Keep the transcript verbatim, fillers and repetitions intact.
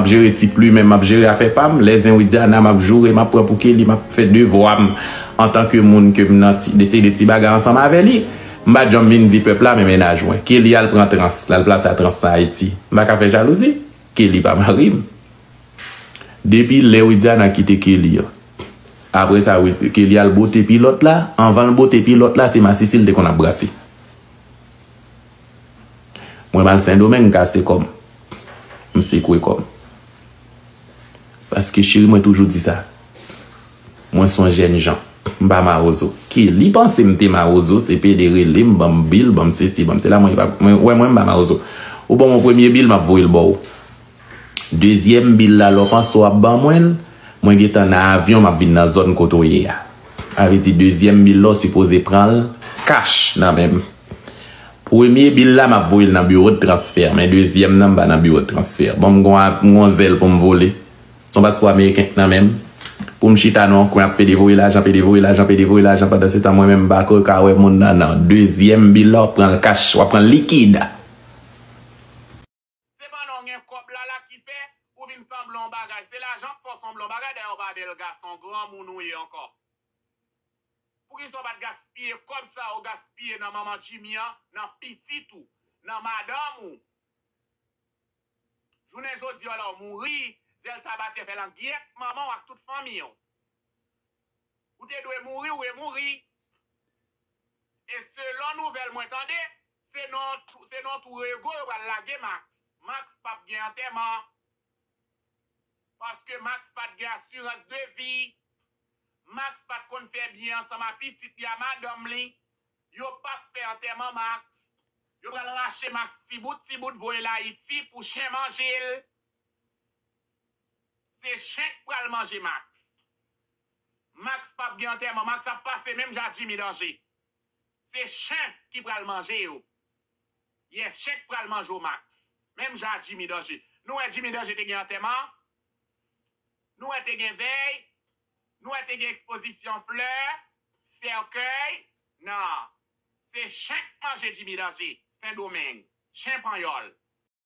jere ti plimen, m ap jere afè pa m. Lè zen Widiana, m ap joure, m ap pran pou Kelly, m ap fè devwa m antanke moun ke m nan ti, de, se de ti bagay ansanm avè li. M pa janm vin di pèp la, men mennaj mwen. Kelly al pran trans, l al plase a trans sa Ayiti. M pa ka fè jalouzi. Kelly pa mari m. Depi lè Widiana kite Kelly an, apre sa, Wi-, Kelly al bote pilòt la. Anvan l bote pilòt la, se masisi l te konn ap brase. Mwen m al Sendomeng, m kase kò m. M sekwe kò m. Paske cheri, mwen toujou di sa. Mwen se yon jèn jan. M pa mawozo. Kelly panse m te mawozo, se pede rele m, ban m bil, ban m sesi, ban m sela. Mwen, mwen, wè mwen, m pa mawozo. Ou ban mwen premye bil, m ap voye l ba w. Dezyèm bil la, lè w panse w ap ban mwen l, mwen gentan nan avyon, m ap vin nan zòn kote w ye a. Sa vle di, dezyèm bil la, w sipoze pran l kach nan men m. Premye bil la, m ap voye l nan biwo de transfè, men dezyèm nan, m pa nan biwo de transfè. Bon, m gon av-, m gon zèl pou m vole. Se yon paspò ameriken k nan men m. Pou m chita nan yon kwen ap pede voye lajan, pede voye lajan, pede voye lajan, pandan se tan mwen menm m pa ko ka wè moun nan, nan. Dezyèm bil la, w ap pran l kach, w ap pran l likid. Se pandan w gen kòb la la ki fè ou vin sanble yon bagay. Se lajan k fè w sanble yon bagay, dayè w pa bèl gason, granmoun ou ye ankò. Poukisa w pa t gaspiye kòb sa ou gaspiye nan manman Jimmy an, nan pitit ou, nan madanm ou? Jounen jodi a la w mouri, zèl tabatè fè langyèt manman w ak tout fanmi w. Ou te dwe mouri, ou remouri. E selon nouvèl mwen tande, se nan, se nan twou rego yo pral lage Max. Max p ap gen antèman. Paske Max pa t gen asirans de vi. Max pa t konn fè byen ansanm a pitit li a madanm li. Yo p ap fè antèman Max. Yo pral rache Max ti bout, ti bout, voye l Ayiti pou chen manje l. Se chen k pral manje Max. Max p ap gen antèman. Max ap pase menm jan ak Jimmy Danger. Se chen ki pral manje yo. Yes, chen k pral manje w, Max. Menm jan ak Jimmy Danger. Nou wè Jimmy Danger te gen antèman? Nou wè te gen vèy? Nou wè te gen ekspozisyon flè, sèkèy? Non. Se chen k manje Jimmy Danger, Sendomeng. Chen panyòl.